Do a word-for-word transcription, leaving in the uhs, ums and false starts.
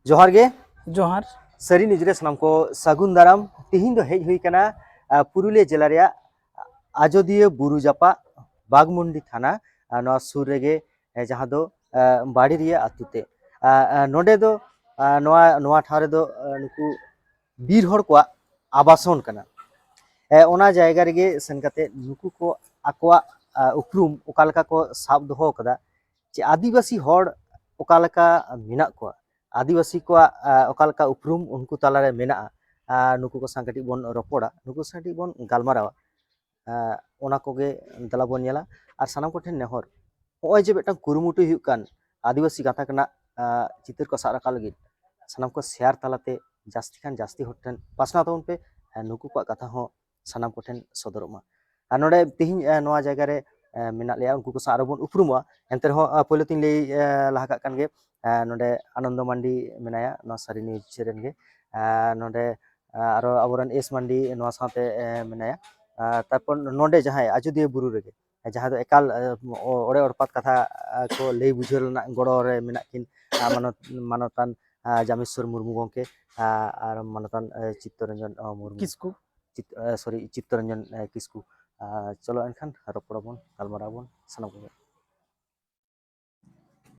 ᱡᱚᱦᱟᱨ ᱜᱮ᱾ ᱡᱚᱦᱟᱨ᱾ ᱥᱟᱹᱨᱤ ᱱᱤᱭᱩᱡᱽ ᱨᱮ ᱥᱟᱱᱟᱢ ᱠᱚ ᱥᱟᱹᱜᱩᱱ ᱫᱟᱨᱟᱢ᱾ ᱛᱤᱦᱤᱧ ᱫᱚ ᱦᱮᱡ ᱦᱩᱭ ᱠᱟᱱᱟ, ᱟ, ᱯᱩᱨᱩᱞᱤᱭᱟᱹ ᱡᱮᱞᱟ ᱨᱮᱭᱟᱜ ᱟᱡᱚᱫᱤᱭᱟᱹ ᱵᱩᱨᱩ ᱡᱟᱯᱟᱜ ᱵᱟᱜᱽᱢᱩᱱᱰᱤ ᱛᱷᱟᱱᱟ, ᱟ, ᱱᱚᱣᱟ ᱥᱩᱨ ᱨᱮᱜᱮ, ᱮ, ᱡᱟᱦᱟᱸ ᱫᱚ, ᱟ, ᱵᱟᱲᱮᱨᱤᱭᱟᱹ ᱟᱹᱛᱩ ᱛᱮ᱾ ᱟ, ᱟ, ᱱᱚᱰᱮ ᱫᱚ, ᱟ, ᱱᱚᱣᱟ, ᱱᱚᱣᱟ ᱴᱷᱟᱶ ᱨᱮᱫᱚ, ᱟ, ᱱᱩᱠᱩ ᱵᱤᱨ ᱦᱚᱲ ᱠᱚᱣᱟᱜ ᱟᱵᱟᱥᱚᱱ ᱠᱟᱱᱟ᱾ ᱮ, ᱚᱱᱟ ᱡᱟᱭᱜᱟ ᱨᱮᱜᱮ ᱥᱮᱱ ᱠᱟᱛᱮ ᱱᱩᱠᱩ ᱠᱚ ᱟᱠᱚᱣᱟᱜ, ᱟ, ᱩᱯᱨᱩᱢ ᱚᱠᱟ ᱞᱮᱠᱟ ᱠᱚ ᱥᱟᱵ ᱫᱚᱦᱚ ᱠᱟᱫᱟ, ᱪᱮ ᱟᱹᱫᱤᱵᱟᱹᱥᱤ ᱦᱚᱲ ᱚᱠᱟ ᱞᱮᱠᱟ ᱢᱮᱱᱟᱜ ᱠᱚᱣᱟ, ᱟᱹᱫᱤᱵᱟᱹᱥᱤ ᱠᱚᱣᱟᱜ, ᱟ, ᱚᱠᱟ ᱞᱮᱠᱟ ᱩᱯᱨᱩᱢ ᱩᱱᱠᱩ ᱛᱟᱞᱟᱨᱮ ᱢᱮᱱᱟᱜᱼᱟ, ᱟ, ᱱᱩᱠᱩ ᱠᱚ ᱥᱟᱶ ᱠᱟᱹᱴᱤᱡ ᱵᱚᱱ ᱨᱚᱯᱚᱲᱟ, ᱱᱩᱠᱩ ᱥᱟᱶ ᱠᱟᱹᱴᱤᱡ ᱵᱚᱱ ᱜᱟᱞᱢᱟᱨᱟᱣᱟ᱾ ᱟ, ᱚᱱᱟ ᱠᱚᱜᱮ ᱫᱮᱞᱟ ᱵᱚᱱ ᱧᱮᱞᱟ᱾ ᱟᱨ ᱥᱟᱱᱟᱢ ᱠᱚᱴᱷᱮᱱ ᱱᱮᱦᱚᱨ, ᱱᱚᱜᱼᱚᱭ ᱡᱮ ᱢᱤᱫᱴᱟᱝ ᱠᱩᱨᱩᱢᱩᱴᱩ ᱦᱩᱭᱩᱜ ᱠᱟᱱ ᱟᱹᱫᱤᱵᱟᱹᱥᱤ ᱜᱟᱛᱟᱠ ᱨᱮᱱᱟᱜ, ᱟ, ᱪᱤᱛᱟᱹᱨ ᱠᱚ ᱥᱟᱵ ᱨᱟᱠᱟᱵ ᱞᱟᱹᱜᱤᱫ, ᱥᱟᱱᱟᱢ ᱠᱚ ᱥᱮᱭᱟᱨ ᱛᱟᱞᱟᱛᱮ ᱡᱟᱹᱥᱛᱤ ᱠᱷᱟᱱ ᱡᱟᱹᱥᱛᱤ ᱦᱚᱲ ᱴᱷᱮᱱ ᱯᱟᱥᱱᱟᱣ ᱛᱟᱵᱚᱱ ᱯᱮ᱾ ᱟ, ᱱᱩᱠᱩ ᱠᱚᱣᱟᱜ ᱠᱟᱛᱷᱟ ᱦᱚᱸ ᱥᱟᱱᱟᱢ ᱠᱚᱴᱷᱮᱱ ᱥᱚᱫᱚᱨᱚᱜ ᱢᱟ᱾ ᱟᱨ ᱱᱚᱰᱮ ᱛᱮᱦᱮᱧ, ᱟ, ᱱᱚᱣᱟ ᱡᱟᱭᱜᱟ ᱨᱮ, ᱟ, ᱢᱮᱱᱟᱜ ᱞᱮᱭᱟ, ᱩᱱᱠᱩ ᱠᱚ ᱥᱟᱶ ᱟᱨᱚ ᱵᱚᱱ ᱩᱯᱨᱩᱢᱚᱜᱼᱟ᱾ ᱮᱱᱛᱮ ᱨᱮᱦᱚᱸ, ᱟ, ᱯᱳᱭᱞᱳ ᱛᱤᱧ ᱞᱟᱹᱭ, ᱟ, ᱞᱟᱦᱟ ᱠᱟᱜ ᱠᱟᱱ ᱜᱮ, ᱟ, ᱱᱚᱰᱮ ᱟᱱᱚᱱᱫᱚ ᱢᱟᱱᱰᱤ ᱢᱮᱱᱟᱭᱟ, ᱱᱚᱣᱟ ᱥᱟᱹᱨᱤ ᱱᱤᱭᱩᱡᱽ ᱨᱮᱱ ᱜᱮ᱾ ᱟ, ᱱᱚᱰᱮ, ᱟ, ᱟᱨᱚ ᱟᱵᱚᱨᱮᱱ ᱮᱥ ᱢᱟᱱᱰᱤ ᱱᱚᱣᱟ ᱥᱟᱶᱛᱮ, ᱮ, ᱢᱮᱱᱟᱭᱟ᱾ ᱟ, ᱛᱟᱨᱯᱚᱨ ᱱᱚᱰᱮ ᱡᱟᱦᱟᱸᱭ ᱟᱡᱚᱫᱤᱭᱟᱹ ᱵᱩᱨᱩ ᱨᱮᱜᱮ, ᱡᱟᱦᱟᱸ ᱫᱚ ᱮᱠᱟᱞ, ᱟ, ᱚ-, ᱚᱲᱮ ᱚᱲᱯᱟᱛ ᱠᱟᱛᱷᱟ, ᱟ, ᱠᱚ ᱞᱟᱹᱭ ᱵᱩᱡᱷᱟᱹᱣ ᱨᱮᱱᱟᱜ ᱜᱚᱲᱚ ᱨᱮ ᱢᱮᱱᱟᱜ ᱠᱤᱱ, ᱟ, ᱢᱟᱱᱚᱛ-, ᱢᱟᱱᱚᱛᱟᱱ, ᱟ, ᱡᱟᱢᱮᱥᱣᱚᱨ ᱢᱩᱨᱢᱩ ᱜᱚᱢᱠᱮ, ᱟ, ᱟᱨ ᱢᱟᱱᱚᱛᱟᱱ, ᱟ, ᱪᱤᱛᱛᱚᱨᱚᱧᱡᱚᱱ, ᱟ, ᱢᱩᱨᱢᱩ᱾ ᱠᱤᱥᱠᱩ᱾ ᱪᱤᱛ-, ᱟ, sorry, ᱪᱤᱛᱛᱚᱨᱚᱧᱡᱚᱱ, ᱟ, ᱠᱤᱥᱠᱩ᱾ ᱟ, ᱪᱚᱞᱚ ᱮᱱᱠᱷᱟᱱ ᱨᱚᱯᱚᱲ ᱟᱵᱚᱱ, ᱜᱟᱞᱢᱟᱨᱟᱣ ᱟᱵᱚᱱ ᱥᱟᱱᱟᱢ ᱠᱚᱜᱮ᱾